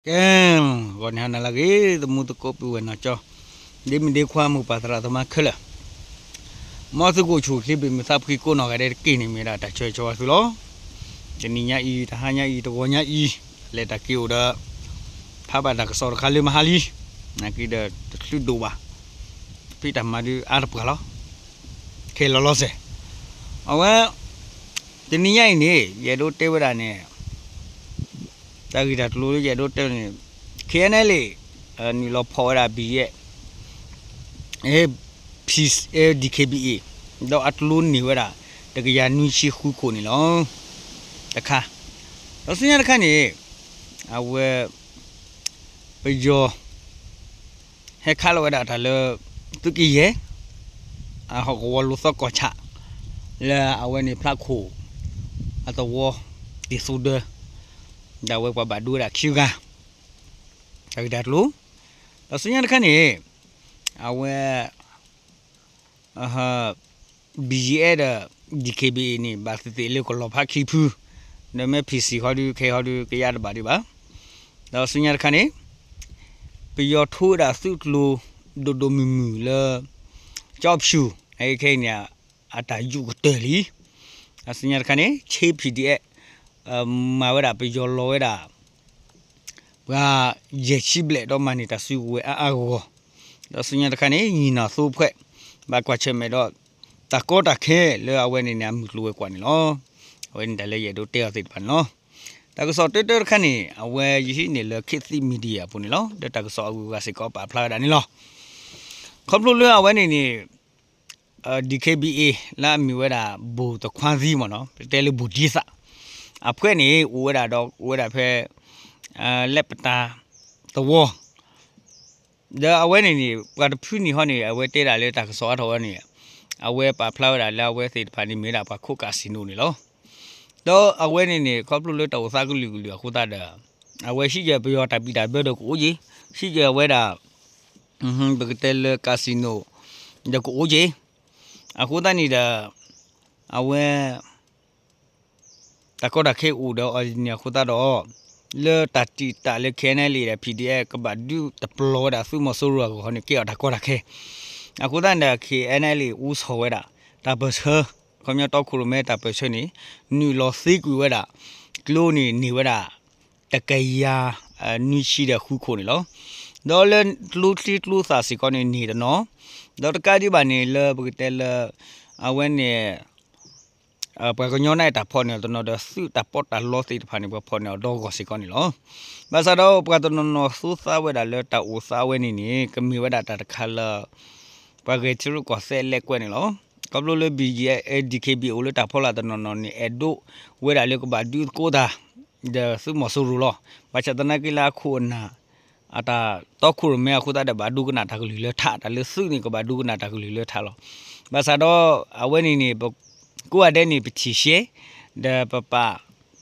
ကဲ, ဂီၤန့ၣ်ဟါနၤလၢအဂ့ၤ သမူသကိးပုၢ်ဝဲၢ်နီၢ်ကၠီ, ဒ့မုၣ်ဒ့ခွါ မိၢ်ပၢ်သရၣ်သမါခဲလၢာ်, မ်သုကအိၣ်ဆူၣ်အိၣ်ချ့ ဘၣ်မုာ်သးဖှံကိးနီၢ်ဂၤဒဲးတက့ၢ်န့ၣ် မ့ၢ်ဝဲဒၣ်တၢ်ဆၢဂ့ၤဆၢဝါသုလီၤ. တနံၤညါအံၤ တဟါညါအံၤ တဂီၤညါအံၤ လဲၤတၢ်က့ၤအိၣ်ဒီး ဖးဘၣ်တၢ်ကစီၣ်တခါလၢမဟါလံ, နာ်က့ဒီးတချုးဒိၣ်ဘၣ်, ဖံးတၢ်မၤဒုးအါတပှၢ်လီၤ, ခဲလီၤလီၤစဲး, အဝဲ တနံၤညါအံၤန့ၣ် ယအဲၣ်ဒိးတဲဝဲဒၣ်န့ၣ် တၢ်ဂ့ၢ်တၢ်ကျိၤလၢယအဲၣ်ဒိးတဲန့ၣ် ခဲအံၤန့ၣ်လံ, နုာ်လီၤဖီၣ်ဝဲဒၣ် ဘံၣ်ယဲၣ် ဖံး ဒံၣ်ခ့ဘံၣ်အ့ၣ်, ဒီးအကျိၤန့ၢ်ဝဲဒၣ် တကယၤနွံဆံဃုခိၣ်န့ၣ်လီၤ. တခါ, ဒီးဆူညါတခါန့ၣ် အဝဲ ပယီၤ ဟဲခးလီၤဝဲဒၣ်တၢ်လၢ သုးက့ယဲၢ် အဟီၣ်ကဝီၤလိာ်သီကီၢ်ဆၣ် လၢအဝဲန့ၣ်ဖျးခိၣ် အသဝီ တ့ၢ်သူဒၢ ဒီးအဝဲပှၤဘၣ်ဒိဝဲဒၣ်ခံဂၤ တၢ်ဂ့ၢ်တၢ်ကျိၤ, ဒီးဆူညါတခါန့ၣ် အဝဲ ဘံၣ်ယဲၣ်ဒီး ဒံၣ်ခ့ဘံၣ်အ့ၣ်န့ၣ် ဘၣ်သ့ၣ်သ့ၣ်လၢကလီၤဖးခံဖု, ဒီးမ့ၢ်ဖံးစံၣ်ဃီဒုး ခဲဃီဒုး ကယါတဘၣ်ဒံးဘၣ်, ဒီးဆူညါတခါန့ၣ် ပယီၤထိဝဲဒၣ်သုးကျိၤ ဒိၣ်ဒိၣ်မုၢ်မုၢ်လၢ ကၠီဖၠူၣ် ခဲအံၤန့ၣ် အတၢ်ယူးကတၢၢ်လံ, ဒီးဆူညါတခါန့ၣ် ခ့ ပီၣ်ဒံၣ်အဲး မၤဝဲဒၣ် ပယီၤလီၤဝဲဒၣ် ပှၤယဲၢ်ဆံဘျဲၣ်ဒီးမၤန့ၢ်တၢ်စုကဝဲၤအါအါဂီၢ်ဂီၢ်, ဒီးဆူညါတခါန့ၣ် ညီနောင်သို့အဖွဲ့ ဘၣ်ကွၢ်ဆၢၣ်မဲာ်ဒီး တၢ်ကီတၢ်ခဲလၢအဝဲန့ၣ်န့ၣ် အမုၢ်ကျိၤဝဲၤကွာ်န့ၣ်လီၤ. အဝဲန့ၣ်တၢ်လၢယအဲၣ်ဒိးတဲအီၤသ့ၣ်တဖၣ်န့ၣ်လီၤ. တၢ်ကစီၣ်တၢတၢတခါန့ၣ် အဝဲယဟံးန့ၢ်လၢ ခေတ်သစ် Media အပူၤန့ၣ်လီၤ. ဒီးတၢ်ကစီၣ်အဂုၤအဂၤစ့ၢ်ကီးပာ်ဖျါဝဲဒၣ်န့ၣ်လီၤ. ခီဖျိလၢအဝဲန့ၣ်န့ၣ် ဒံၣ်ခ့ဘံၣ်အ့ၣ် လၢအမ့ၢ်ဝဲဒၣ် ဗိုလ်တခွါသီ မ့ၢ်နီၤ ပတဲလၢ ဗိုလ်ဒ်သး အဖုန့ၣ် အိၣ်ဝဲဒၣ်ဒီး အိၣ်ဝဲဒၣ်ဖဲ လၢပတၢ်သဝီ ဒီးအဝဲန့ၣ်န့ၣ် ပှၤတဖုန့ၣ်ဟီန့ၣ် အဝဲတဲဒၣ်လၢတၢ်ကစီၣ်အါထီၣ်ဝဲန့ၣ် အဝဲပာ်ဖျါဝဲဒၣ်လၢအဝဲသ့ၣ်တဖၣ်န့ၣ် မ့ၢ်ဝဲဒၣ်ပှၤခိး casino န့ၣ်လီၤ. ဒီးအဝဲန့ၣ်န့ၣ် ခီဖျိလၢတၢ်အိၣ်သးကလုာ်ကလုာ်အဃိသတးဒီး အဝဲဟံးယၢၤပယီၤတၢ်ဘံၣ်တၢ်ဘၢဒီးကအိၣ်က့ၤ, ဟံးယၢၤဝဲဒၣ် ပကတဲလၢ casino ဒီးကအိၣ်က့ၤ, အဃိသတးန့ၣ်ဒီး အဝဲ တၢ်ကီတၢ်ခဲအိၣ်ဒီးအီၤန့ၣ်အဃိသတးဒီး လၢတၢ်တံာ်တာ်လၢ KNLA ဒီး PDF ကဘၣ်ဒုးတပျီၤဝဲဒၣ်သုးမီၤစိရိၤအဂီၢ်န့ၣ် ကဲအီၤတၢ်ကီတၢ်ခဲ, အဃိသတးန့ၣ်ဒီး KNLA အူဆီၣ်ဝဲဒၣ် တၢ်ပၢၢ်ဆၢ, ခီပညီတီခိၣ်ရိၣ်မဲတၢ်ပၢၢ်ဆၢန့ၣ် နုာ်လီၤသ့ကွံာ်ဝဲဒၣ် ကျိန့ၣ်န့ၢ်ဝဲဒၣ် တကယၤ နွံဆံဒီးဃုခိၣ်န့ၣ်လီၤ. ဒီးလၢကျိချံကျိသၣ်စ့ၢ်ကီးန့ၣ်န့ၢ်တနီၤ, ဒီးတကးဒံးဘၣ်န့ၣ်လၢပကတဲလၢ အဝဲန့ၣ် ပှၤကညီန့ၣ်တၢ်ဖီၣ်န့ၢ်အီၤတနီၤဒီး သုးတၢ်ပီးတၢ်လီသ့ၣ်တဖၣ်န့ၣ် ပှၤဖီၣ်န့ၢ်အီၤဒီဂီၢ်စ့ၢ်ကီးန့ၣ်လီၤ. ဘၣ်ဆၣ်ဒီးပှၤတနီၤနီၤသိသးဝဲဒၣ်လၢတၢ်အိၣ်သးဝဲန့ၣ်န့ၣ် ကမ့ၢ်ဝဲဒၣ်တၢ်တခါလၢ ပှၤဂဲၤထံရူၢ်ကီၢ်သဲးလဲၤကွဲန့ၣ်လီၤ. ခီဖျိလၢ ဘံၣ်ယဲၣ် ဒံၣ်ခ့ဘံၣ်အ့ၣ် အိၣ်လၢတၢ်ဖီလာ်တနီၤနီၤန့ၣ် အဲၣ်ဒိးဝဲဒၣ်လၢကဘၣ်ဒုးသကိးတၢ် ဒီးသုးမီၤစိရိၤလီၤ. ဘၣ်ဆၣ်သနာ်က့လၢအခိၣ်အနၢ် အတၢ်တီခိၣ်ရိၣ်မဲအဃိသတးဒီး ဘၣ်ဒိကနၣ်တၢ်ကလုၢ်လၢထး, တၢ်လၢသုးန့ၣ် ကဘၣ်ဒိကနၣ်တၢ်ကလုၢ်လၢထးလီၤ. ဘၣ်ဆၣ်ဒီး အဝဲန့ၣ်န့ၣ် ပကိးဂၤဒဲးန့ၣ် ပထံၣ်ရှဲ, ဒီးပပာ်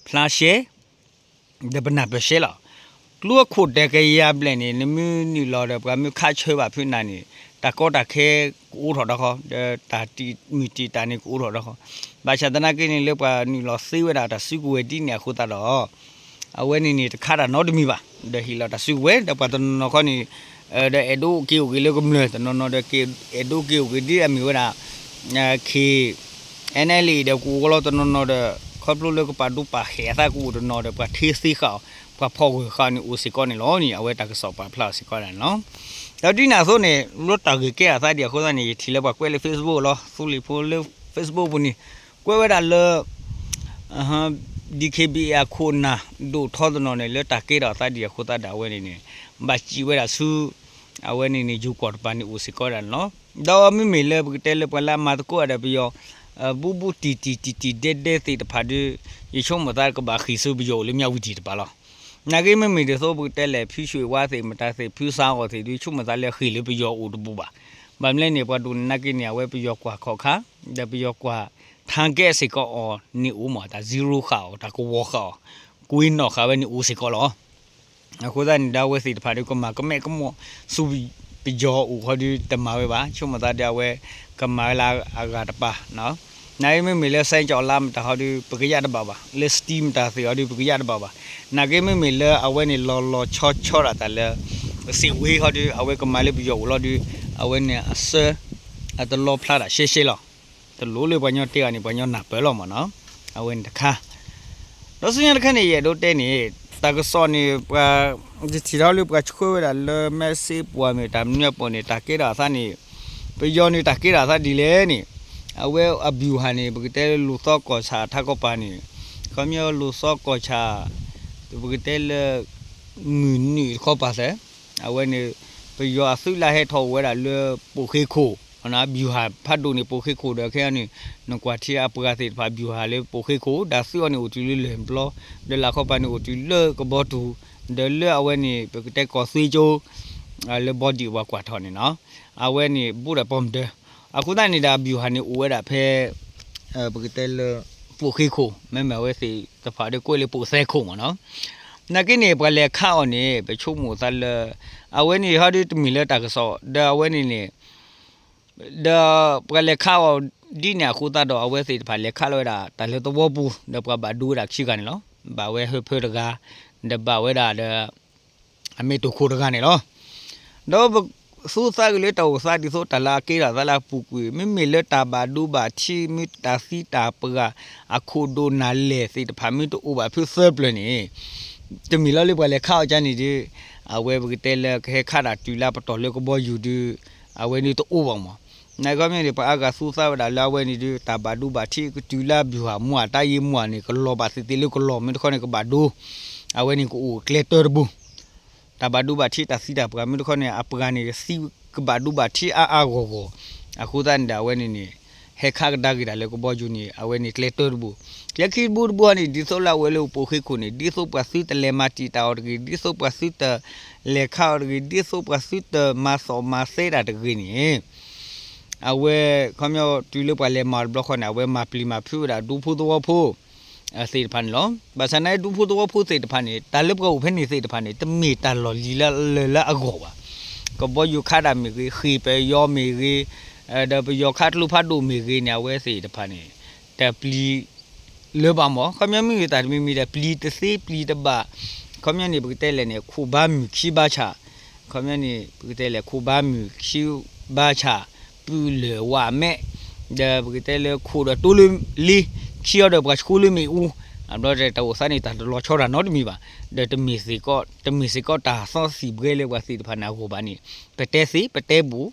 ဖျါရှဲ ဒီးပနၢ်ပၢၢ်ရှဲလီၤ. ကျိအခိၣ်တကယၤဘျဲၣ်န့ၣ် နမ့ၢ်နုာ်လီၤဒီး ပှၤမ့ၢ်ခးဆၢဘၣ်ဖုနၢ်န့ၣ် တၢ်ကီတၢ်ခဲကအိးထီၣ်ဒီးဃီ, ဒီးတၢ်တံာ်မုၢ်တံာ်တာ်န့ၣ်ကအိးထီၣ်ဒီးဃီ. ဘၣ်ဆၣ်သနာ်က့န့ၣ် လၢပှၤနုာ်လီၤသ့ဝဲဒၣ်တၢ်စုကဝဲၤဒ်န့ၣ်အဃိသတးဒီး အဝဲန့ၣ်န့ၣ် တခးတၢ်နီတမံၤဘၣ်, ဒီးဟ့ၣ်လီၤတၢ်စုကဝဲၤ ဒီးပှၤတနီၤနီၤခီန့ၣ် ဒီးအဲၣ်ဒိးက့ၤအိၣ်က့ၤလၢကမျၢၢ်, တနီၤနီၤဒီးက့ၤအဲၣ်ဒိးက့ၤအိၣ်က့ၤဒ်အမ့ၢ်ဝဲဒၣ် ခ့ NLA ဒီးကအိၣ်လီၤတနီၤနီၤဒီး ခီဖျိလၢကပာ်ဒိပာ်ဟဲအသးကအိၣ်တနီၤဒီး ပှၤထ့သ့ဃာ်အီၤ, ပှၤဖီၣ်ဂၢၢ်ဃာ်အီၤန့ၣ် အိၣ်စ့ၢ်ကီးန့ၣ်လီၤန့ၣ် အဝဲတၢ်ကစီၣ်ပာ်ဖျါအီၤစ့ၢ်ကီးန့ၣ်လီၤ. ဒီးဒ်န့ၣ်အသိးန့ၣ် လၢတၢ်ဂ့ၢ်ကဲအသးဒံးအဃိသတးန့ၣ် ယထံၣ်လၢပှၤကွဲးလၢ Facebook လီၤ, သူလံၤဖိလၢ Facebook ပူၤန့ၣ် ကွဲးဝဲဒၣ်လၢ DKBA အခိၣ်အနၢ် ဒိၣ်ထီတနီၤန့ၣ် လၢတၢ်ကဲထီၣ်အသးဒံးအဃိသတးဒီး အဝဲန့ၣ်န့ၣ် ဘၣ်စံးဝဲဒၣ်ဆူ အဝဲန့ၣ်န့ၣ် ယိၤကီၢ်တပၤန့ၣ် အိၣ်စ့ၢ်ကီးဒၣ်န့ၣ်လီၤ. ဒီးမ့မ့ၢ်လၢပကတဲလၢပှၤလၢအမၤသကိးဒီးပယီၤ ဘူးဘူးတံၢ်တံၢ်တံၢ်တံၢ်ဒဲဒဲသ့ၣ်တဖၣ်ဒီး ယဆိကမိၣ်သးကဘၣ်ဃ့ၢ်ဆူပယီၤအိၣ်လၢမၠးဝတံၣ်တပၤလီၤ. နာ်က့မ့မ့ၢ်ဒ်သိးပကတဲလဲၣ် ဖုဆွ့ၣ်ဝါသ့ၣ် မတၤသ့ၣ် ဖုစၢ်အီၤသ့ၣ်ဒီး ဆိကမိၣ်သးလၢဃ့ၢ်လၢပယီၤအိၣ်တဘူးဘၣ်. ဘၣ်မနုၤလဲၣ်န့ၣ် ပှၤဒိၣ်န့ၣ်နာ်က့န့ၣ် အဝဲပယီၤကွၢ်ခီၣ်ခါ ဒီးပယီၤကွၢ် target စ့ၢ်ကီးအီၤန့ၣ်အိၣ်မး တၢ် zero ဃာ်အီၤ တၢ်ကဝီၤဃာ်အီၤ ကွ့နီၣ်ဃာ်ဝဲန့ၣ်အိၣ်စ့ၢ်ကီးလီၤ. အဃိသတးန့ၣ်ဒီး အဝဲသ့ၣ်တဖၣ်ဒီးကမၤကမဲၣ်ကမိၣ်ဆူပယီၤအိၣ်ဃီဒီးတမၤဝဲဘၣ်. ဆိကမိၣ်သးဒီးအဝဲကမၤဝဲလၢအဂၤတပၤ နာ်က့မ့မ့ၢ်လၢ စဲကၠီၤလါမတၤဟီဒုး ပကယၣ်တဘၣ်ဘၣ်, လၢ steam မတၤသ့ၣ်ဟီဒုး ပကယၣ်တဘၣ်ဘၣ်. နာ်က့မ့မ့ၢ်လၢအဝဲန့ၣ်လီၤလီၤဆီဆီဒၣ်တၢ်လၢ စ့ၣ်ဝ့ဟီဒုး အဝဲကမၤလၢပယီၤအိၣ်လီၤဒုး အဝဲန့ၣ်အစၢ အတလီဖျါတၢ်ရှဲရှဲလီၤ. တလိၣ်လၢပှၤညီတဲဂၤန့ၣ် ပှၤညီနၢ်ပၢၢ်လီၤမ့ၢ်နီၤ. အဝဲန့ၣ်တခါ ဒီးဆူညါတခါန့ၣ် ယအဲၣ်ဒိးတဲန့ၣ် တၢ်ကစီၣ်န့ၣ် ပှၤ ယထံၣ်ထီၣ်လၢပှၤဆှၢဝဲဒၣ်လၢ message ပူၤမ့ၢ်တၢ်မနုၤအပူၤန့ၣ် တၢ်ကဲထီၣ်အသးန့ၣ် ပယီၤန့ၣ်တၢ်ကဲထီၣ်အသးဒ်လဲၣ်န့ၣ် အဝဲအ ဗျူဟာ န့ၣ် ပကတဲလၢလူၤသီကီၢ်ဆၣ်ထးခီပၤန့ၣ် ခီပညီလူၤသီကီၢ်ဆၣ် ပကတဲလၢ မုၢ်နုာ်တခီပၤသဲ အဝဲန့ၣ် ပယီၤအသုးလၢဟဲထီၣ်အိၣ်ဝဲဒၣ်လၢ ပိာ်ဃ့ခိၣ် ဗျူဟာ ဖးဒိၣ်န့ၣ် ပိာ်ဃ့ခိၣ်ဒီးခဲအံၤန့ၣ် နကွၢ်ထံအပှၤသ့ၣ်တဖၣ် ဗျူဟာ လၢပိာ်ဃ့ခိၣ် ဒီးသုးအီၤန့ၣ်အိၣ်တုၤလၢလၢၢ်ဘျီ ဒီးလၢ်ခီပၤန့ၣ်အိၣ်တုၤလၢကဘီတူၣ် ဒီးလၢအဝဲန့ၣ် ပကတဲကီၢ်သွ့ကၠိ လၢဘီဒံးပှၤကွၢ်ထီၣ်န့ၣ်နီၤ အဝဲန့ၣ်ဘူးဒီးပီၣ်မဒၢ အဃိသတးန့ၣ်ဒီး ဗျူဟာ န့ၣ်အိၣ်ဝဲဒၣ်ဖဲ ပကတဲလၢ ပိာ်ဃ့ခိၣ် မ့မ့ၢ်အဝဲသ့ၣ်တဖၣ်ဒီးကွဲးလၢပိာ်သဲခိၣ်မ့ၢ်နီၤ နာ်က့န့ၣ် ပှၤလဲၤခးအီၤန့ၣ် ပဆိကမိၣ်သးလၢ အဝဲန့ၣ်ဟီဒုးတမ့ၢ်လၢတၢ်ကစီၣ် ဒီးအဝဲန့ၣ်န့ၣ် ဒီးပှၤလဲၤခးအီၤဒ်န့ၣ်အဃိသတးဒီး အဝဲသ့ၣ်တဖၣ်လဲၤခးလီၤဝဲဒၣ် တၢ်လၢသဝီပူၤ ဒီးပှၤဘၣ်ဒိဝဲဒၣ်ခံဂၤန့ၣ်လီၤ. ဘၣ်ဝဲဟၢဖၢတဂၤ ဒီးဘၣ်ဝဲဒၣ်ဒီး အမ့ၢ်တိၢ်ခိၣ်တဂၤန့ၣ်လီၤ. ဒီးပသူသးက့ၤလၢတၢ်အိၣ်သးဒ်သိးတၢ်လၢအကဲထီၣ်သးလၢအပူၤကွံာ် မ့မ့ၢ်လၢတၢ်ဘၣ်ဒိဘၣ်ထံး မ့ၢ်တၢ်သံတၢ်ပှၢ် အခိၣ်ဒိၣ်နၢ်လဲၢ်သ့ၣ်တဖၣ် မ့ၢ်တအိၣ်ဘၣ်ဖုသၢပျၢၤန့ၣ် တမ့ၢ်လီၤလၢပှၤလဲၤခးအီၤကန့ၣ်ဒီး အဝဲပကတဲလၢကဟဲခးတၢ်တုၤလၢပတီၢ်လၢကဘီယူၤဒီး အဝဲန့ၣ်တအိၣ်ဘၣ်မး. နာ်က့ခီပညီန့ၣ် ပှၤအါဂၤသူသးဝဲဒၣ်လၢအဝဲန့ၣ်ဒီး တၢ်ဘၣ်ဒိဘၣ်ထံးကတုၤလၢ ဗျူဟာ မူအတၢ်ယံာ်မူအန့ၣ် ကလီၤဘၣ်သ့ၣ်သ့ၣ်လၢကလီၤ မ့ၢ်တခီန့ၣ်ကဘၣ်ဒိ အဝဲန့ၣ်ကအိၣ်ကျဲတၢတဘိ တၢ်ဘၣ်ဒိဘၣ်ထံးတၢ်သံတၢ်ပှၢ် မ့ၢ်တခီန့ၣ် အပှၤန့ၣ်သံကဘၣ်ဒိဘၣ်ထံးအါအါဂီၢ်ဂီၢ် အဃိသတးန့ၣ်ဒီး အဝဲန့ၣ်န့ၣ် ဟဲခးကဒါက့ၤတၢ်လၢကဘီယူၤန့ၣ် အဝဲန့ၣ်ကျဲတၢတဘိ ကျဲခံတဘိတဘိန့ၣ် ဒ်သိးလၢအဝဲလၢပိာ်ဃ့ခိၣ်န့ၣ် ဒ်သိးပှၤသုတလဲၤမၤတံာ်တာ်အီၤတဂ့ၤ ဒ်သိးပှၤသုတလဲၤခးအီၤတဂ့ၤ ဒ်သိးပှၤသုတမၤသီၣ်မၤသဲတၢ်တဂ့ၤန့ၣ် အဝဲ ခီပညီတုၤလၢပှၤလဲၤမၤတဘျီဃီန့ၣ် အဝဲမၤပျံၤမၤဖုးဝဲဒၣ်ဒူဖိသဝီဖိ သ့ၣ်တဖၣ်န့ၣ်လီၤ. ဘၣ်ဆၣ်နာ်က့ဒူဖိသဝီဖိသ့ၣ်တဖၣ်န့ၣ် တၢ်လၢပှၤအိၣ်ဖဲန့ၣ်သ့ၣ်တဖၣ်န့ၣ် တမ့ၢ်တၢ်လီၢ်လံၤလၢလၢအဂီၢ်ဘၣ်. ကဘီယူၤခးတၢ်မ့ၢ်ဂ့ၤ ဃ့ၢ်ပယီၤမ့ၢ်ဂ့ၤ ဒီးပယီၤခးကျိဖးဒိၣ်မ့ၢ်ဂ့ၤန့ၣ် အဝဲသ့ၣ်တဖၣ်န့ၣ် တပျံၤ လၢၤဘၣ်မး ခီပညီမ့ၢ်ဂ့ၤတၢ်တမံၤမံၤဒီး ပျံၤတသ့ပျံၤတဘၣ် ခီပညီန့ၣ် ပကတဲလဲၣ်န့ၣ် ခိၣ်ဘါမုၢ်ခံဘါဆၣ် ခီပညီန့ၣ် ပကတဲလဲၣ် ခိၣ်ဘါမုၢ်ခံဘါဆၣ် ပုၢ်လၢၢ်ဝးမဲာ် ဒီးပကတဲလၢခိၣ်ဒီးတိလၢလ့ ခံအီၤဒီးပှၤဆှိလၢမ့ၣ်အူ အဘျီတၢ်အိၣ်သးန့ၣ် တၢ်တလီၤဆီတၢ်နီတမံၤဘၣ် ဒီးတမ့ၢ်စ့ၢ်ကီး တမ့ၢ်စ့ၢ်ကီးတၢ်သီသံၣ်ဘှဲလၢပှၤသ့ၣ်တဖၣ်န့ၣ်အဂီၢ်ဘၣ်န့ၣ် ပတဲသ့ ပတဲဘူး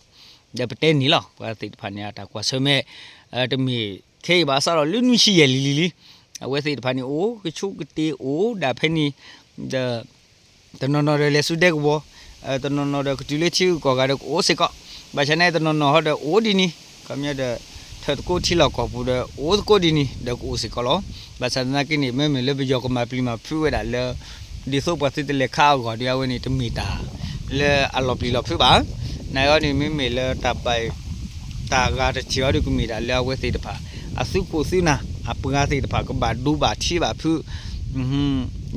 ဒီးပတဲန့ၣ်လီၤ. ပှၤသ့ၣ်တဖၣ်န့ၣ် အတၢ်ကွၢ်ဆၢၣ်မဲာ် တမ့ၢ်ခဲအံၤဘၣ် စးထီၣ်လၢနွံဆံယဲၢ်လံၤလံၤလံၤ အဝဲသ့ၣ်တဖၣ်န့ၣ် အိၣ်ကဆူးကတ့ၤအိၣ်ဒၣ်ဖဲန့ၣ် ဒီး တနီၤနီၤဒီးလဲၤဆူဒဲကဝီၤ တနီၤနီၤဒီးကတုၤလၢထံဂုၤကီၢ်ဂၤဒီးကအိၣ်စ့ၢ်ကီး ဘၣ်ဆၣ်န့ၣ် တနီၤနီၤဟီဒီးအိၣ်ဒ်န့ၣ် ခီပညီဒီး ထၢၣ်သကိးထံလီၢ်ကီၢ်ပူၤဒီးအိၣ်သကိးဒ်န့ၣ် ဒီးကအိၣ်စ့ၢ်ကီးလီၤ. ဘၣ်ဆၣ်သနာ်က့န့ၣ် မ့မ့ၢ်လၢပယီၤကမၤပျံၤမၤဖုးဝဲဒၣ်လၢ ဒ်သိးပှၤသုတလဲၤခးအဂီၢ်ဒီး အဝဲန့ၣ်တမ့ၢ်တၢ်လၢအလီၤပျံၤလီၤဖုးဘၣ်. နာ်က့န့ၣ် မ့မ့ၢ်လၢတၢ်ဘၣ် တၢ်ဂၤတထံၣ်အီၤဒီးကမ့ၢ်ဒၣ်လၢအဝဲသ့ၣ်တဖၣ် အသုးခိၣ်သုးနၢ် အပှၤသ့ၣ်တဖၣ်ကဘၣ်ဒိဘၣ်ထံးဘၣ်ဖုး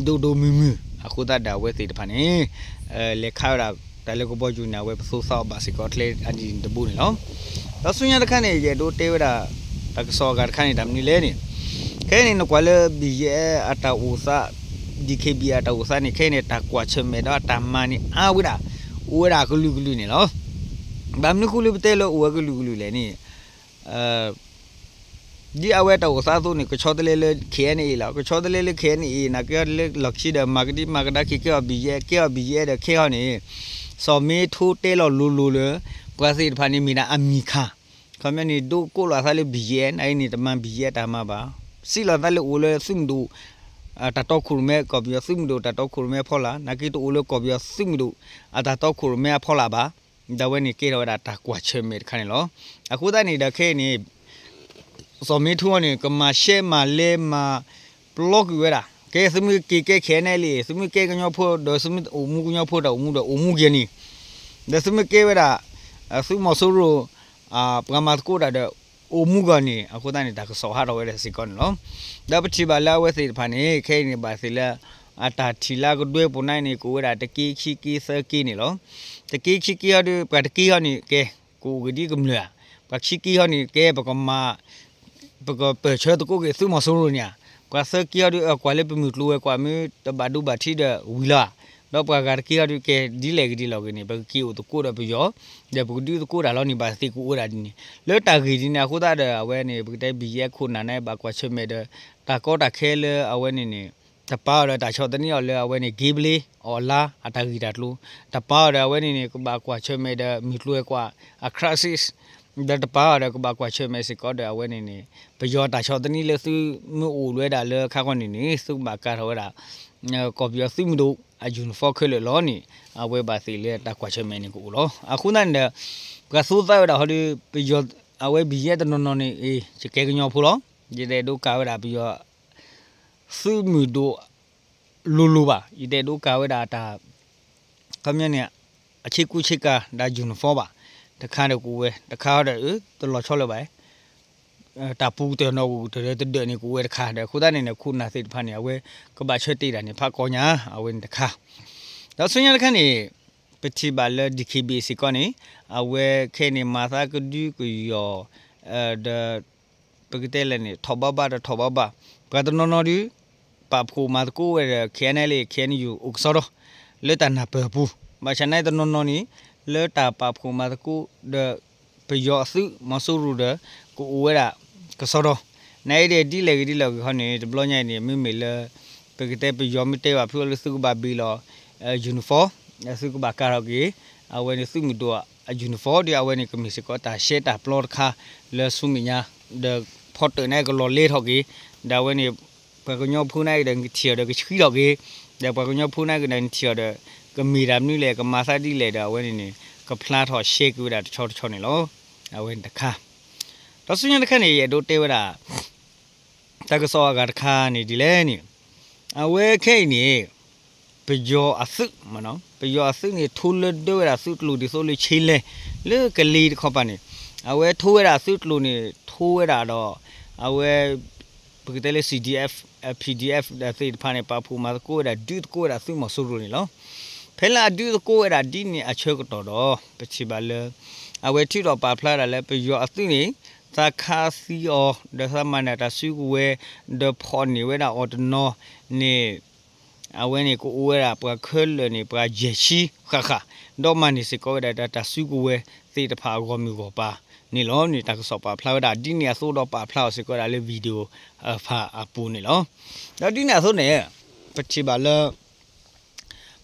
ဒိၣ်ဒိၣ်မုၢ်မုၢ် အဃိသတးဒီးအဝဲသ့ၣ်တဖၣ်န့ၣ် လဲၤခးဝဲဒၣ် တၢ်လၢကဘီယူၤန့ၣ် အဝဲပသိသးအီၤဘၣ်စ့ၢ်ကီးကျဲအဒ်န့ၣ်တဘိန့ၣ်လီၤ. ဒီးဆူညါတခါန့ၣ် ယအဲၣ်ဒိးတဲဝဲဒၣ် တၢ်ကစီၣ်အဂၤတခါန့ၣ် တၢ်မနုၤလဲၣ်န့ၣ် ခဲအံၤန့ၣ် နကွၢ်လၢ ဘံၣ်ယဲၢ် အတၢ်အိၣ်သး ဘံၣ်ခ့ၣ်ဘံၣ် အတၢ်အိၣ်သးန့ၣ် ခဲအံၤန့ၣ် တၢ်ကွၢ်ဆၢၣ်မဲာ်ဒီးအတၢ်မၤန့ၣ်အါဝဲဒၣ် အိၣ်ဝဲဒၣ်ကလုာ်ကလုာ်န့ၣ်လီၤ. ဘၣ်မနုၤဃိလၢပတဲလၢအိၣ်ဝဲကလုာ်ကလုာ်လဲၣ်န့ၣ် ဒ်အဝဲတၢ်အိၣ်သးအသိးန့ၣ် ကဆီတလဲလၢ KNA လီၤ. ကဆီတလဲလၢ KNA နာ်က့လၢလီၢ်ခံဒီး မၤကဒံမၤကဒါက့ၤကဲအီၤ ဘံၣ်ယဲၢ် ကဲအီၤ ဘံၣ်ယဲၢ် ဒီးခဲအံၤန့ၣ် စီၤမ့ထိတဲလီၤလိၤလိၤလၢ ပှၤသ့ၣ်တဖၣ်န့ၣ်မ့ၢ်ဒၣ်အမံၤခါ ခီပညီန့ၣ် ဒိးကိးလီၤအသးလၢ ဘံၣ်ယဲၢ် နာ်က့န့ၣ် တမၤ ဘံၣ်ယဲၢ် တၢ်မၤဘၣ်. စံးလီၤသးလၢအိၣ်လၢသုးမုၢ်ဒိၣ် တၢ်တီခိၣ်ရိၣ်မဲ ကီၢ်ပယီၤသုးမုၢ်ဒိၣ် တၢ်တီခိၣ်ရိၣ်မဲအဖီလာ် နာ်က့တအိၣ်လၢကီၢ်ပယီၤသုးမုၢ်ဒိၣ် အတၢ်တီခိၣ်ရိၣ်မဲအဖီလာ်ဘၣ်. ဒီးအဝဲန့ၣ်ကဲထီၣ်ဝဲဒၣ်တၢ်ကွၢ်ဆၢၣ်မဲာ်တခါန့ၣ်လီၤ. အဃိသတးန့ၣ်ဒီးခဲအံၤန့ၣ် စီၤမ့ထိန့ၣ် ကမၤရှဲမၤလဲမၤပျီကွံာ်ဝဲဒၣ် ကဲသုမ့ၢ်က့ၤကဲ KNLA သုမ့ၢ်ကဲကညီဖိဒီး သုမ့ၢ်အိၣ်မူကညီဖိတၢ်အိၣ်မူဒီးအိၣ်မူက့ၤန့ၣ် ဒီးသုမ့ၢ်ကဲဝဲဒၣ် သုးမီၤစိရိၤ ပှၤမၤသကိးတၢ်ဒီး အိၣ်မူဂီၢ်န့ၣ် အဃိသတးန့ၣ် တၢ်ကစီၣ်ဟးထီၣ်ဝဲဒၣ်စ့ၢ်ကီးန့ၣ်လီၤ. ဒီးပထံၣ်ဘၣ်လၢအဝဲသ့ၣ်တဖၣ်န့ၣ် ခဲအံၤန့ၣ်ဘၣ်သ့ၣ်လၢ အတၢ်ထံၣ်လၢကဒွဲပူၤန့ၣ်န့ၣ် ကအိၣ်ဝဲဒၣ်တက့ခံက့သၢက့န့ၣ်လီၤ. တက့ခံက့ဟီဒီး ပှၤတက့ဟီန့ၣ် ကဲ ကအိၣ်က့ၤဒ်ကမျၢၢ်ဧါ, ပှၤခံက့ဟီန့ၣ် ကဲပကမၤ ပကပၢၢ်ဆၢသကိးက့ၤသုးမီၤစိရိၤန့ၣ်ဧါ, ပှၤသၢက့ဟီဒုး အကွၢ်လၢပမုၢ်ကျိၤဝဲၤကွာ်မ့ၢ်တဘၣ်ဒိဘၣ်ထံးဒီးဝံၤလီၤဧါ, ဒီးပှၤဂၤတက့ဟီဒုး ကဲဒ်လဲၣ်ဂ့ၤဒ်လဲၣ်ဂ့ၤန့ၣ် ပကက့ၤအိၣ်သကိးဒီးပယီၤ, ဒီးပကဒုးသကိးတၢ်လီၤန့ၣ် ဘၣ်သ့ၣ်ကအိၣ်ဝဲဒၣ်ဒ်န့ၣ် လၢတၢ်ဂ့ၢ်ဒ်န့ၣ်အဃိသတးဒီး အဝဲန့ၣ် ပကတဲ ဘံၣ်ယဲၢ်ခိၣ်နၢ်န့ၣ် ဘၣ်ကွၢ်ဆၢၣ်မဲာ်ဒီး တၢ်ကီတၢ်ခဲလၢအဝဲန့ၣ်န့ၣ် တပာ်အီၤဒီးတၢ်ဆီၣ်သနံးအီၤလၢအဝဲန့ၣ် က့ဘလ့ အီၣ်လါ အတၢ်ဂံၢ်တၢ်ကျိၤ, တပာ်အီၤဒီးအဝဲန့ၣ်န့ၣ် ကဘၣ်ကွၢ်ဆၢၣ်မဲာ်ဒီး မုၢ်ကျိၤဝဲၤကွာ် အ crisis, ဒီးတပာ်အီၤဒီး ကဘၣ်ကွၢ်ဆၢၣ်မဲာ်စ့ၢ်ကီးဒီးအဝဲန့ၣ်န့ၣ် ပယီၤတၢ်ဆီၣ်သနံးလၢသုမ့ၢ်အိၣ်ဝဲဒၣ်လၢခါခီန့ၣ်န့ၣ် သုကဘၣ်ကၤထီၣ်ဝဲဒၣ် ကီၢ်ပယီၤသုးမုၢ်ဒိၣ်အ uniform ခဲလၢာ်လီၤန့ၣ် အဝဲဘၣ်သ့ၣ်လၢတၢ်ကွၢ်ဆၢၣ်မဲာ်န့ၣ်ကအိၣ်လီၤ. အဃိသတးန့ၣ်ဒီး ပှၤသူသးဝဲဒၣ်ဟီဒုး ပယီၤ အဝဲဘံၣ်ယဲၢ်တနီၤနီၤန့ၣ် အ့ ယကဲကညီဖိလီၤ. ယတအဲၣ်ဒိးကၤဝဲဒၣ်ပယီၤ သုးမုၢ်ဒိၣ် လိၤလိၤဘၣ်, ယတအဲၣ်ဒိးကၤဝဲဒၣ်တၢ် ခီပညီန့ၣ် အဆ့ကူဆ့ကၤဒီး uniform ဘၣ်, တခါဒီးကအိၣ်ဝဲ တခါဒီး တလီၤဆီလၢၤဘၣ်, တၢ်ပူၤကတၢၢ်နီၣ်ဂံၢ်ကတၢၢ်ဒီးတဒၢးန့ၣ် ကအိၣ်ဝဲတခါဒီး အဃိသတးန့ၣ်န့ၣ် ခိၣ်နၢ်သ့ၣ်တဖၣ်န့ၣ် အဝဲကဘၣ်ဆၢတဲာ်တၢ်န့ၣ် ဖးကီညါ အဝဲန့ၣ်တခါ, ဒီးဆူညါတခါန့ၣ် ပထံၣ်ဘၣ်လၢ DKBA စ့ၢ်ကီးန့ၣ် အဝဲခဲအံၤန့ၣ် မၤသးကဒုကယီၤ ဒီး ပကတဲလဲၣ်န့ၣ် ထီၣ်ဘၣ်ဘၣ်ဒီးထီၣ်ဘၣ်ဘၣ်, ပှၤတနီၤနီၤဒုး ပာ်ဖှိၣ်မၤသကိးဝဲဒီး KNLA KNU အိၣ်ကစီဒီ လၢတၢ်နၢ်ပၢၢ်အပူၤ, ဘၣ်ဆၣ်နာ်တနီၤနီၤန့ၣ် လၢတၢ်ပာ်ဖှိၣ်မၤသကိးဒီး ပယီၤအသုးမီၤစိရိၤဒီး ကအိၣ်ဝဲဒၣ်ကစီဒီ, နာ်အံၤဒီးဒ်လဲၣ်ဂ့ၤဒ်လဲၣ်ဂ့ၤခီန့ၣ် တဘျီညါအံၤန့ၣ် မ့မ့ၢ်လၢ ပကတဲပယီၤမ့ၢ်တဲဘၣ်ဖုးအီၤလၢသုကဘၣ်ဘ့ၣ်လီၤ uniform, သုကဘၣ်ကၤထီၣ်က့ၤ အဝဲန့ၣ်သုးမုၢ်ဒိၣ်အ uniform ဒီးအဝဲန့ၣ် ကမ့ၢ်စ့ၢ်ကီးတၢ်ရှဲတၢ်ပျီတခါလၢဆူမဲာ်ညါ, ဒီးဖီတၢၣ်န့ၣ်ကလီၤလဲထီၣ်က့ၤ, ဒီးအဝဲန့ၣ် ပှၤကညီဖိန့ၣ်ကဒီးထံၣ်အီၤဒီးကဆှံထီၣ်က့ၤ, ဒီးပှၤကညီဖိန့ၣ်ကဒီးထံၣ်အီၤဒီး ကမ့ၢ်တၢ်မနုၤလဲၣ် ကမၤသးဒ်လဲၣ်ဒီး အဝဲန့ၣ်န့ၣ် ကဖျါထီၣ်ရှဲက့ၤဝဲဒၣ်တဆီတဆီန့ၣ်လီၤ. အဝဲန့ၣ်တခါ, ဒီးဆူညါတခါန့ၣ် ယအဲၣ်ဒိးတဲဝဲဒၣ် တၢ်ကစီၣ်အဂၤတခါန့ၣ်ဒ်လဲၣ်န့ၣ်, အဝဲခဲအံၤန့ၣ် ပယီၤအသုး, ပယီၤအသုးန့ၣ် ထိလၢဒၢဝဲဒၣ်သုးကျိၤ ဒ်သိးလၢဆ့လဲၣ် လၢကလ့တခီပၤန့ၣ်, အဝဲထိဝဲဒၣ်သုးကျိၤန့ၣ် ထိဝဲဒၣ်ဒီး အဝဲ ပကတဲလၢ CDF, PDF သ့ၣ်တဖၣ်န့ၣ် ပာ်ဖှိၣ်မၤသကိးဝဲဒၣ် ဒုးသကိးဝဲဒၣ်သုးမီၤစိရိၤန့ၣ်လီၤ. ဖဲလၢအဒုးသကိးဝဲဒၣ်ဒ်န့ၣ်အဆၢကတီၢ်ဒီး ပထံၣ်ဘၣ်လၢ အဝဲထုးထီၣ်ပာ်ဖျါဝဲဒၣ်လၢပယီၤအသုးန့ၣ် သးခးသံအီၤ ဒီးသးမၤန့ၢ်တၢ်စုကဝဲၤ ဒီးဖီၣ်န့ၢ်ဝဲဒၣ်အီၤတနီၤန့ၣ် အဝဲန့ၣ်ကအိၣ်ဝဲဒၣ်ပှၤခဲလၢာ်န့ၣ် ပှၤယဲၢ်ဆံဃၣ်ဃၣ်, ဒီးမၤန့ၢ်စ့ၢ်ကီးဝဲဒၣ်တၢ်စုကဝဲၤသ့ၣ်တဖၣ်အဂီၢ်မုၢ်ဂီၢ်ပၤန့ၣ်လီၤန့ၣ် တၢ်ကစီၣ်ပာ်ဖျါဝဲဒၣ်ဒ်န့ၣ်အသိးဒီးပာ်ဖျါအီၤစ့ၢ်ကီးဝဲဒၣ်လၢ video ဖးအပူၤန့ၣ်လီၤ. ဒီးဒ်န့ၣ်အသိးန့ၣ် ပထံၣ်ဘၣ်လၢ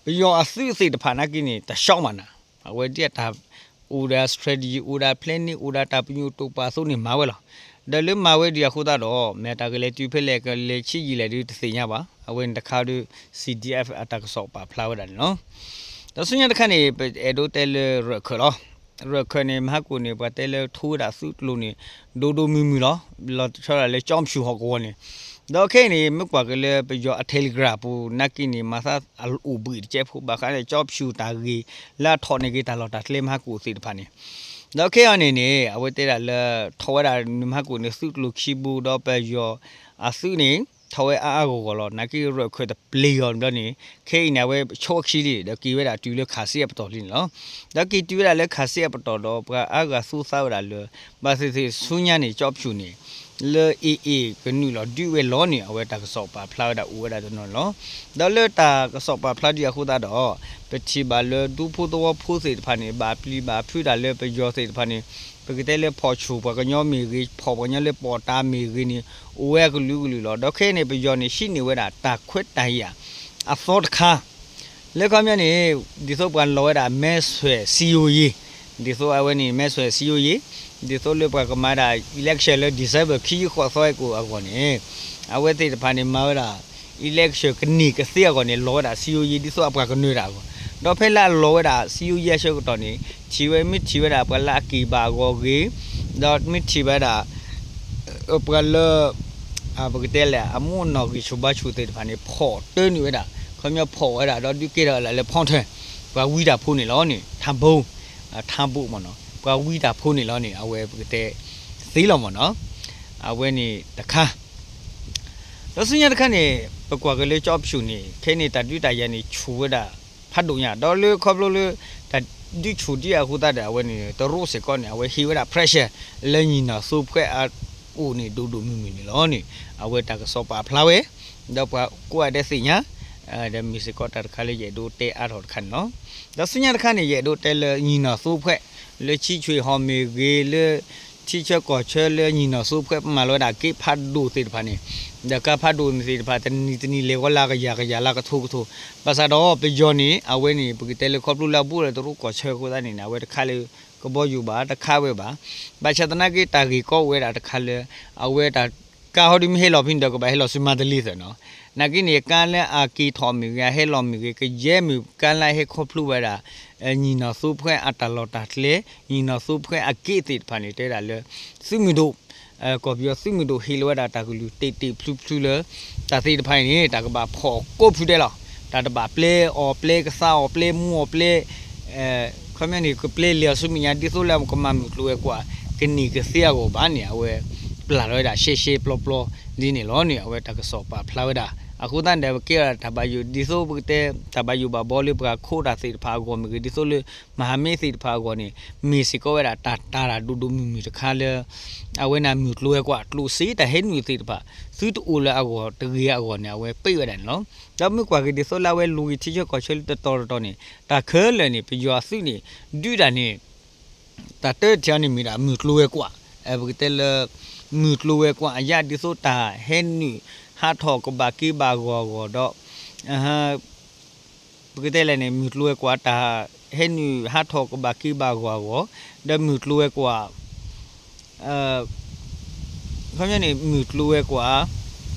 ပယီၤအသုးသ့ၣ်တဖၣ်နာ်က့န့ၣ် တၢ်ရှော့မးနၤ, အဝဲဒ်အတၢ် အိၣ်ဒၣ် strategy အိၣ်ဒၣ် plan န့ၣ် အိၣ်ဒၣ်တၢ်ပညိၣ်တိာ်ပာ်အသိးန့ၣ်မၤဝဲလီၤ. ဒီးလၢမၤဝဲဒံးအဃိသတးဒီး မ့ၢ်တၢ်ကလဲၤတုၤဖဲလဲၣ် ကလဲၤဆံးယံာ်လဲၣ်ဒုးတသ့ၣ်ညါဘၣ်. အဝဲန့ၣ်တခါဒီး CDF အတၢ်ကစီၣ်ပာ်ဖျါဝဲဒၣ်န့ၣ်လီၤ. ဒီးဆူညါတခါန့ၣ် ပအဲၣ်ဒိးတဲလၢရၢၢ်ခၢၣ်လီၤ. ရၢၢ်ခၢၣ်န့ၣ် မဟါကိၣ်န့ၣ် ပှၤတဲလၢထိဝဲဒၣ်သုးကျိၤန့ၣ် ဒိၣ်ဒိၣ်မုၢ်မုၢ်လီၤ. လီၤဆီဒၣ်လၢကၠီဖၠူၣ်ဟီၣ်ကဝီၤန့ၣ် ဒီးခဲအံၤန့ၣ် မ့ၢ်ကွၢ်က့ၤလၢပယီၤအ Telegram ပူၤနာ်က့န့ၣ် မၤသးအအိၣ်ဘှံးတကဲးဖိ ဘၣ်ဃးလၢကၠီဖၠူၣ်တၢ်ဂ့ၢ် လၢအထီၣ်န့ၢ်က့ၤတၢ်လီၢ်တၢ်ကျဲမဟါကိၣ်သ့ၣ်တဖၣ်န့ၣ်, ဒီးခဲအံၤန့ၣ်န့ၣ် အဝဲတဲဒၣ်လၢ ထီၣ်ဝဲဒၣ်မဟါကိၣ်န့ၣ် သုးကျိၤခံပူၤ ဒီးပယီၤအသုးန့ၣ် ထီၣ်ဝဲအါအါဂီၢ်ဂီၢ်လီၤ. နာ်က့ရၢၢ်ခၢၣ်တပျ့ၤအီၤဘျီန့ၣ် ခဲအံၤန့ၣ် အဝဲဆိအခံလံ ဒီးက့ၤဝဲဒၣ်တုၤလၢခးစ့အပတီၢ်လံန့ၣ်လီၤ. ဒီးက့ၤတုၤဝဲဒၣ်လၢခးစ့အပတီၢ်ဒီး ပှၤအါဂၤသူသးဝဲဒၣ်လၢ ဘၣ်သ့ၣ်သ့ၣ်ဆူညါန့ၣ် ကၠီဖၠူၣ်န့ၣ် လၢ AA ကနုာ်လီၤဒုးဝဲလီၤန့ၣ် အဝဲတၢ်ကစီၣ်ပာ်ဖျါဝဲဒၣ်အိၣ်ဝဲဒၣ်တနီၤန့ၣ်လီၤ. ဒီးလၢတၢ်ကစီၣ်ပာ်ဖျါဒံးအဃိသတးဒီး ပထံၣ်ဘၣ်လၢဒူဖိသဝီဖိသ့ၣ်တဖၣ်န့ၣ် ဘၣ်ပျံၤဘၣ်ဖုးတၢ်လၢပယီၤသ့ၣ်တဖၣ်န့ၣ် ပကတဲလၢဖီၣ်ဆူၣ်ပှၤကညီမ့ၢ်ဂ့ၤ ဖီၣ်ပှၤကညီလၢပီၣ်တၢ်မ့ၢ်ဂ့ၤန့ၣ် အိၣ်ဝဲအကလုာ်ကလုာ်လီၤ. ဒီးခဲအံၤန့ၣ် ပယီၤန့ၣ် ဟံးန့ၢ်ဝဲဒၣ်တၢ်ခွဲးတၢ်ယာ်အသီတခါ လၢခီပညီန့ၣ် ဒ်သိးပှၤလီၤဝဲဒၣ်မဲဆွယ်စည်းရုံးရေး ဒ်သိးအဝဲန့ၣ် မဲဆွယ်စည်းရုံးရေး ဒ်သိးလၢပှၤကမၤဒၣ် election လၢ December ခံဆံဃိးသီအကိာ်အဂီၢ်န့ၣ် အဝဲသ့ၣ်တဖၣ်န့ၣ် မၤဝဲဒၣ် election ကန့ၢ်ကသ့အဂီၢ်န့ၣ် လီၤဝဲဒၣ်စည်းရုံးရေး ဒ်သိးအပှၤကနၢၤတၢ်အဂီၢ်, ဒီးဖဲလၢအလီၤဝဲဒၣ်စည်းရုံးရေးအဆၢကတီၢ်န့ၣ် ထံၣ်ဝဲ မ့ၢ်ထံၣ်ဝဲဒၣ်ပှၤလၢအက့ၢ်ဘၣ်အဂီၢ်ဂ့ၤ, ဒီးမ့ၢ်ထံၣ်ဝဲဒၣ် ပှၤလၢ ပကတဲလဲၣ် အမူးအနီၢ်ဂံၢ်ဆူၣ်ဘါဆူၣ်သ့ၣ်တဖၣ်န့ၣ် ဖီၣ်တၢနုာ်ဝဲဒၣ် ခီပညီဖီၣ်ဝဲဒၣ် ဒီးဒုးကဲထီၣ်ဝဲဒၣ်လၢဖီထၢၣ် ပှၤဝံတၢ်ဖိန့ၣ်လီၤန့ၣ် ထါဘိ ထါဘိမ့ၢ်နီၤ ပှၤဝံတၢ်ဖိန့ၣ်လီၤန့ၣ် အဝဲပကတဲသ့လီၤမ့ၢ်နီၤ အဝဲန့ၣ်တခါ ဒီးဆူညါတခါန့ၣ် ပကွၢ်က့ၤလၢကၠီဖၠူၣ်န့ၣ် ခဲအံၤန့ၣ် တၢ်ဒုးတၢ်ယၤန့ၣ် ဆူၣ်ဝဲဒၣ်ဖးဒိၣ်ညါ ဒီးလၢခီဖျိလၢ တၢ်ဒုးဆူၣ်ဒံးအဃိသတးဒီး အဝဲန့ၣ် တရူးစ့ၢ်ကီးန့ၣ် အဝဲဟ့ၣ်ဝဲဒၣ် pressure လၢညီၣ်နီၢ်သိဖှဲးအ အိၣ်န့ၣ်ဒိၣ်ဒိၣ်မုၢ်မုၢ်န့ၣ်လီၤန့ၣ် အဝဲတၢ်ကစီၣ်ပာ်ဖျါဝဲ ဒီးပှၤကိးဂၤဒဲးသ့ၣ်ညါ ဒီးမ့ၢ်စ့ၢ်ကီးတၢ်တခါလၢယအဲၣ်ဒိးတဲအါထီၣ်တခါန့ၣ်လီၤ. ဒီးဆူညါတခါန့ၣ် ယအဲၣ်ဒိးတဲလၢညီနီၢ်သိဖှဲး လၢဆံဆွ့ၣ်ဟီၣ်မ့ၢ်ဂ့ၤ လၢထံဆၢကီၢ်ဆၢလၢညီနီၢ်သိဖှဲး ပမၤလီၤဝဲဒၣ်က့ဖးဒိၣ်သ့ၣ်တဖၣ်န့ၣ် ဒီးကါဖးဒိၣ်န့ၣ်သ့ၣ်တဖၣ် တနံၤတနံၤလဲၤဝဲလၢကယၤကယၤလၢကထိကထိ ဘၣ်ဆၣ်ဒီးပယီၤန့ၣ် အဝဲန့ၣ် ပကတဲလၢခီဖျိလၢအဘူးလၢတရူးကီၢ်ဆၢအဃိသတးန့ၣ် အဝဲတခါလၢ ကဘီယူၤဘၣ် တခါဝဲဘၣ်. ဘၣ်ဆၣ်သနာ်က့တၢ်ဂ့ၢ်ကီဝဲဒၣ်တခါလၢ အဝဲတၢ်ကါဟီဒုးမ့ၢ်ဟဲလီၤဖဲန့ၣ်ဒီး ကဘၣ်ဟဲလီၤဆူမၤတလ့သၢနီၤ. နာ်က့န့ၣ် ကါလၢအက့ၤထီၣ်မ့ၢ်ဂ့ၤ အဟဲလီၤမ့ၢ်ဂ့ၤ ကယဲၢ်မ့ၢ်ကါလၢအဟဲခီဖျိဝဲဒၣ် ညီနီၢ်သိဖှဲးအတၢ်လီၢ်တၢ်ကျဲ ညီနီၢ်သိဖှဲးအက့သ့ၣ်တဖၣ်န့ၣ် တဲဒၣ်လၢ သုးမုၢ်ဒိၣ် ကီၢ်ပယီၤသုးမုၢ်ဒိၣ်ဟ့ၣ်လီၤဝဲဒၣ်တၢ်ကလုၢ်တ့ၢ်တ့ၢ်ဖျုဖျုလၢ တၢ်သ့ၣ်တဖၣ်အံၤန့ၣ် တၢ်ကဘၣ်ဖီၣ်အီၤကိးဖုဒဲးလီၤ. တၢ်တဘၣ်ပျဲအီၤပျဲကသါအီၤပျဲမူအီၤပျဲ ခီပညီန့ၣ် ကပျဲလဲၤအီၤဆူမဲာ်ညါ ဒ်သိးလၢကမၤမုၢ်ကျိၤဝဲၤကွာ် ကန့ၢ်ကသ့အဂီၢ်ဘၣ်န့ၣ် အဝဲပျၢ်လီၤဝဲဒၣ်ရှဲရှဲပျီပျီဒ်န့ၣ်လီၤန့ၣ် အဝဲတၢ်ကစီၣ်ပာ်ဖျါဝဲဒၣ်. အဃိသတးန့ၣ်ဒီး ပကဲထီၣ်တၢ်ဘၣ်ယိၣ် ဒ်သိးပကတဲ တၢ်ဘၣ်ယိၣ်ဘၣ်ဘီလၢပှၤခိးတၢ်သ့ၣ်တဖၣ်အဂီၢ်မ့ၢ်ဂ့ၤ ဒ်သိးလၢ မဟာမိတ်သ့ၣ်တဖၣ်အဂီၢ်န့ၣ် မ့ၢ်စ့ၢ်ကီးဝဲဒၣ်တၢ်တာ်တၢ်ဒိၣ်ဒိၣ်မုၢ်မုၢ်တခါလၢ အဝဲန့ၣ်မုၢ်ကျိၤဝဲၤကွာ်ကျိၣ်စ့တၢ်ဟဲနုာ်သ့ၣ်တဖၣ် သုတအိၣ်လၢအဂီၢ်တဂ့ၤအဂီၢ်န့ၣ် အဝဲပ့ၢ်ဝဲဒၣ်န့ၣ်လီၤ. ဒီးမ့ၢ်ကွၢ်က့ၤဒ်သိးလၢအဝဲလူၤက့ၤထံဆၢကီၢ်ဆၢလၢတတီၤတတီၤန့ၣ် တၢ်ခဲလၢာ်န့ၣ် ပယီၤအသုးန့ၣ် ဒုးတၢ်န့ၣ် တၢ်တၢတထံၣ်အံၤန့ၣ်မ့ၢ်ဒၣ်မုၢ်ကျိၤဝဲၤကွာ် ပကတဲလၢ မုၢ်ကျိၤဝဲၤကွာ်အယၢ် ဒ်သိးတၢ်ဟဲနုာ်ဟးထီၣ်ကဘၣ်က့ၤဘၣ်ဂီၢ်အဂီၢ်ဒီး ပကတဲလဲၣ်န့ၣ် မုၢ်ကျိၤဝဲၤကွာ်တၢ်ဟဲနုာ်ဟးထီၣ်ကဘၣ်က့ၤဘၣ်ဂီၢ်အဂီၢ် ဒီးမုၢ်ကျိၤဝဲၤကွာ် ခီပညီန့ၣ် မုၢ်ကျိၤဝဲၤကွာ်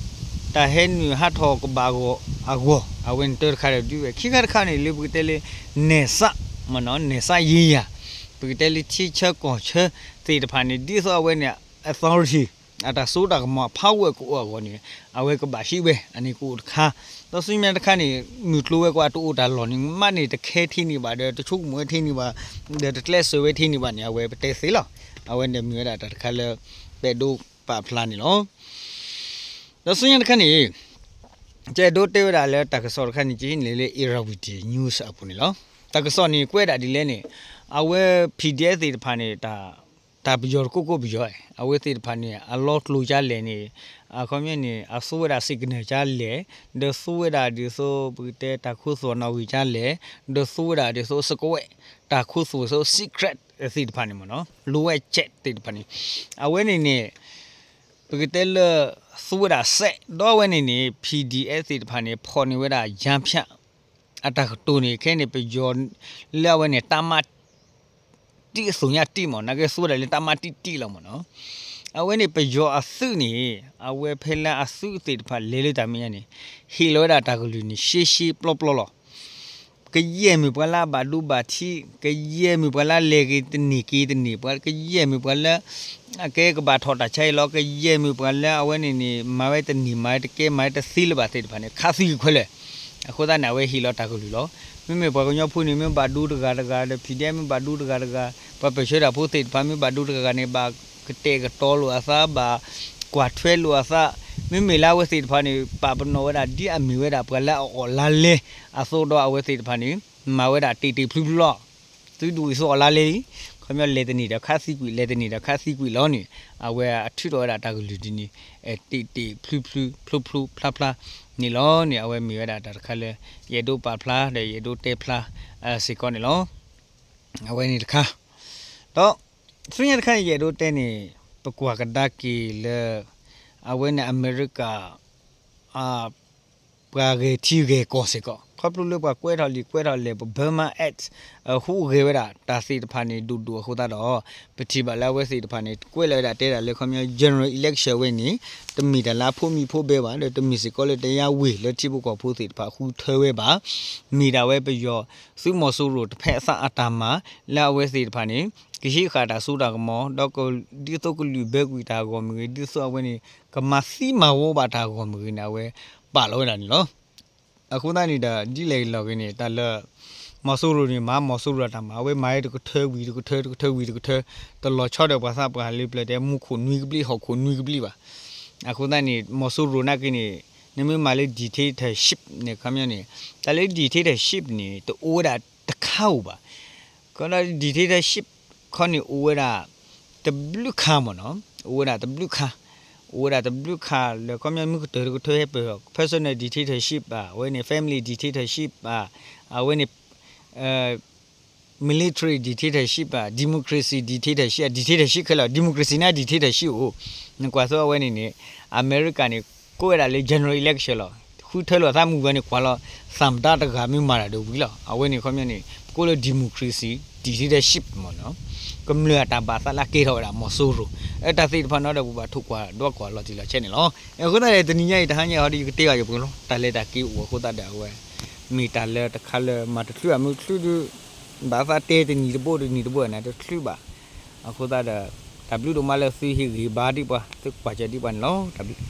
တၢ်ဟဲနုာ်ဟးထီၣ်ကဘၣ်ဂီၢ်အဂီၢ် အဝဲန့ၣ်တၢတခါဒီးဒုးဝဲ ခံခါတခါန့ၣ် လၢပကတဲလၢ နဲၣ်စး မ့ၢ်နီၤ နဲၣ်စးရေးရာ ပကတဲလၢထံဆၢကီၢ်ဆၢသ့ၣ်တဖၣ်န့ၣ် ဒ်သိးအဝဲန့ၣ် authority အတၢ်စိတၢ်ကမီၤ power ကအိၣ်အဂီၢ်န့ၣ် အဝဲကဘၣ်ဟံးဝဲ အန့ၣ်ကအိၣ်တခါ ဒီးဆူညါတခါန့ၣ် မုၢ်ကျိၤဝဲၤကွာ်တအိၣ်တၢ်လီၢ်န့ၣ် မးန့ၣ်တခဲထံန့ၢ်ဘၣ် ဒီးတဆိကမိၣ်ဝဲထံန့ၢ်ဘၣ် ဒီးတကျဲးစၢးဝဲထံန့ၢ်ဘၣ်န့ၣ် အဝဲပတဲသ့လီၤ. အဝဲန့ၣ်မ့ၢ်ဝဲဒၣ်တၢ်တခါလၢ ပအဲၣ်ဒိးပာ်ဖျါန့ၣ်လီၤ. ဒီးဆူညါတခါန့ၣ် ယအဲၣ်ဒိးတဲဝဲဒၣ်လၢတၢ်ကစီၣ်တခါန့ၣ် ကဟံးန့ၢ်လၢ Irrawaddy News အပူၤန့ၣ်လီၤ. တၢ်ကစီၣ်န့ၣ်ကွဲးဒၣ်ဒ်လဲၣ်န့ၣ် အဝဲ P D F သ့ၣ်တဖၣ်န့ၣ် တၢ်ပယီၤတကိးကိးပယီၤ အဝဲသ့ၣ်တဖၣ်န့ၣ် အလီၤကျိၤကၢလဲၣ်န့ၣ် အခီပညီန့ၣ် အသူဝဲဒၣ် signal ကၢလဲၣ် ဒီးသူဝဲဒၣ်ဒ်သိး ပကတဲတၢ်ခိသူၣ်အနီၣ်ဂံၢ်ကၢလဲၣ် ဒီးသူဝဲဒၣ်ဒ်သိးစကဝဲး တၢ်ခိသူၣ်သိး secret သ့ၣ်တဖၣ်န့ၣ်မ့ၢ်နီၤ လိုအပ်ချက် သ့ၣ်တဖၣ်န့ၣ် အဝဲန့ၣ်န့ၣ် ပကတဲလၢ သူဝဲဒၣ်စဲး ဒီးအဝဲန့ၣ်န့ၣ် P D F သ့ၣ်တဖၣ်န့ၣ် ဖီၣ်န့ၢ်ဝဲဒၣ် ကြားဖြတ် အတၢ်ကတိၤန့ၣ် ခဲအံၤန့ၣ် ပယီၤလၢအဝဲန့ၣ် တပ်မ တံၢ်အသိးညါတံၢ်မ့ၢ် နာ်က့သူဝဲဒၣ်လၢ တပ်မ တံၢ်တံၢ်လီၤမ့ၢ်နီၤ အဝဲန့ၣ်ပယီၤအသုးန့ၣ် အဝဲဖဲလၢအသုးသ့ၣ်တဖၣ်လဲၤလၢတၢ်မဲာ်ညါန့ၣ် ဟ့ၣ်လီၤဝဲဒၣ်တၢ်ကလုၢ်န့ၣ် ရှဲရှဲပျီပျီလီၤ. ကယဲၢ်မ့ၢ်ပှၤလၢအဘၣ်ဒိဘၣ်ထံး, ကယဲၢ်မ့ၢ်ပှၤလၢလဲၤက့ၤတန့ၢ်က့ၤတန့ၢ်, ပှၤကယဲၢ်မ့ၢ်ပှၤလၢ အကဲကဘၣ်ထီၣ်တၢ်ဆါအံၤလီၤ, ကယဲၢ်မ့ၢ်ပှၤလၢအဝဲန့ၣ်န့ၣ် မၤဝဲတန့ၢ်မၤဝဲတကဲမၤဝဲတသ့လၢၤဘၣ်သ့ၣ်တဖၣ်န့ၣ် ခးသံကွံာ်ခဲလၢာ်. အဃိသတးန့ၣ် အဝဲဟ့ၣ်လီၤတၢ်ကလုၢ်လီၤ. မ့မ့ၢ်ပှၤကညီဖိန့ၣ် မ့ၢ်ဘၣ်ဒိတဂၤတဂၤဒီး ဖံးဒဲး မ့ၢ်ဘၣ်ဒိတဂၤတဂၤ, ပှၤပၢၢ်ဆၢတၢ်ဖိသ့ၣ်တဖၣ် မ့ၢ်ဘၣ်ဒိတဂၤဂၤန့ၣ် ဘၣ်ကတဲာ်ကတီၤလိာ်အသး, ဘၣ်ကွၢ်ထွဲလိာ်အသး, မ့မ့ၢ်လၢအဝဲသ့ၣ်တဖၣ်န့ၣ် ပာ်ပနီၣ်ဝဲဒၣ်ဒ်အမ့ၢ်ဝဲဒၣ်ပှၤလၢအအီၣ်လါလဲအသိးဒီး အဝဲသ့ၣ်တဖၣ်န့ၣ် မၤဝဲဒၣ်တ့ၢ်တ့ၢ်ဖျုဖျုလီၤ. သုဒူၣ်အံၤသုအီၣ်လါလဲလံ, ခီပညီလဲၤတန့ၢ်ဒီးခးသံကွံာ် လဲၤတန့ၢ်ဒီးခးသံကွံာ်လီၤန့ၣ် အဝဲအထုးထီၣ်ဝဲဒၣ်တၢ်ကလုၢ်ဒ်န့ၣ် တ့ၢ်တ့ၢ်ဖျုဖျုဖျိဖျိဖျါဖျါန့ၣ်လီၤန့ၣ် အဝဲမ့ၢ်ဝဲဒၣ်တၢ်တခါလၢ ယအဲၣ်ဒိးပာ်ဖျါဒီးယအဲၣ်ဒိးတဲဖျါစ့ၢ်ကီးန့ၣ်လီၤ. အဝဲန့ၣ်တခါ ဒီး ဆူညါတခါန့ၣ် ယအဲၣ်ဒိးတဲန့ၣ် ပကွၢ်ကဒါက့ၤလၢ အဝဲန့ၣ်အမဲရကၤ ပှၤဂဲၤထံဂဲၤကီၢ်စ့ၢ်ကီး ခီဖျိလၢပှၤကွဲးထီၣ်လံာ်ကွဲးထီၣ်လဲၢ် ပ Burma Act ဟူးဂဲၤဝဲဒၣ်တၢ်သ့ၣ်တဖၣ်န့ၣ် ဒိၣ်ဒိၣ်အဃိသတးဒီး ပထံၣ်ဘၣ်လၢအဝဲသ့ၣ်တဖၣ်န့ၣ် ကွဲးလီၤဝဲဒၣ်တဲဒၣ်လၢခီပညီ general election ဝဲန့ၣ် တမ့ၢ်တၢ်လၢအဖိမံၤဖိဘဲဘၣ် ဒီးတမ့ၢ်စ့ၢ်ကီးလၢတယါဝ့ၢ်လၢထံဖိကီၢ်ဖိသ့ၣ်တဖၣ်ဃုထၢဝဲဘၣ်. မ့ၢ်ဒၣ်ဝဲပယီၤ သုးမီၤစိရိၤတဖဲအသးအတၢ်မၤ လၢအဝဲသ့ၣ်တဖၣ်န့ၣ် ကဟံးဃာ်တၢ်စိတၢ်ကမီၤ ဒီးကဒ်သိးကလုာ်ဘၢကွံာ်တၢ်အဂီၢ်မ့ၢ်ဂ့ၤ ဒ်သိးအဝဲန့ၣ် ကမၤသံမၤဝီဘၣ်တၢ်အဂီၢ်မ့ၢ်ဂ့ၤန့ၣ် အဝဲပာ်လီၤဝဲဒၣ်န့ၣ်လီၤ. အဃိသတးန့ၣ်ဒီး ဒ်လဲၣ်ဂ့ၤလီၤဂ့ၤန့ၣ် တၢ်လၢ မီၤစိရိၤန့ၣ် မၤမီၤစိရိၤအတၢ်မၤ အဝဲမၤဝဲတကထၢဝံၤတကထၢ တကထၢဝံၤတကထၢ တလီၤဆီဒီးပှၤသးပှၢ်လၢပျၢၤတဲ မူခိၣ်နွံကဘျံး ဟီၣ်ခိၣ်နွံကဘျံးဘၣ်. အဃိသတးန့ၣ် မီၤစိရိၤနာ်က့န့ၣ် နမ့ၢ်မၤလၢ dictatorship န့ၣ် ခီပညီန့ၣ် တၢ်လၢ dictatorship န့ၣ် တအိၣ်ဝဲဒၣ်တခါဧိၤဘၣ်. ခီဒီး dictatorship ခီန့ၣ်အိၣ်ဝဲဒၣ် တဘျုးခါမ့ၢ်နီၤ အိၣ်ဝဲဒၣ်တဘျုးခါ အိၣ်ဝဲဒၣ်တဘျုးခါလၢ ခီပညီမ့ၢ်ကတၢၢ်တကတၢၢ်ဟဲပၢၢ် personal dictatorship ဘၣ်, အဝဲန့ၣ် family dictatorship ဘၣ်, အဝဲန့ၣ် military dictatorship ဘၣ်, democracy dictatorship အ dictatorship ခဲလၢာ် democracy န့ၣ် dictatorship အိၣ်, နကွၢ်သိအဝဲန့ၣ်န့ၣ် အမဲရကၤန့ၣ် ကိးဝဲဒၣ်လၢ general election လီၤ. ဃုထၢလိာ်သးမုၢ်ဂီၤန့ၣ် ကွၢ်လီၤ သမ္မတတဂၤမ့ၢ်မၤတၢ်ဒီးဝံၤလီၤ. အဝဲန့ၣ်ခီပညီန့ၣ် ပကိးလၢ democracy dictatorship မ့ၢ်နီၤ, ကမျၢၢ်အတၢ်ဘၣ်သးလၢအကဲထီၣ်ဝဲဒၣ်မီၤစိရိၤ, အတၢ်သ့ၣ်တဖၣ်န့ၣ်ဒီး ပဘၣ်ထိၣ်ကွၢ်ဒီးကွၢ်လီၤတံၢ်လီၤဆဲးန့ၣ်လီၤ. အဃိသတးဒီး တနံၤညါအံၤ တဟါညါအံၤဟီဒီး ယကတဲဘၣ်ယပှဲၤလီၤ တၢ်လဲၤတၢ်က့ၤအိၣ်အဃိသတးဒီး အဝဲ မ့ၢ်တၢ်လၢတခါလၢမၤတချုးအမုၢ်ချုးဒီး ဘၣ်သးတဲတနံၤတဘိတနံၤတဘိန့ၣ် တချုးဘၣ်. အဃိသတးဒီး တၢ်ဘျုးဒိၣ်မးလၢသုဟ့ၣ်ဂံၢ်ဘါဒံးပှၤ သုကွၢ်စၢၤဒံးပှၤန့ၣ်လီၤ. တၢ်ဘျုး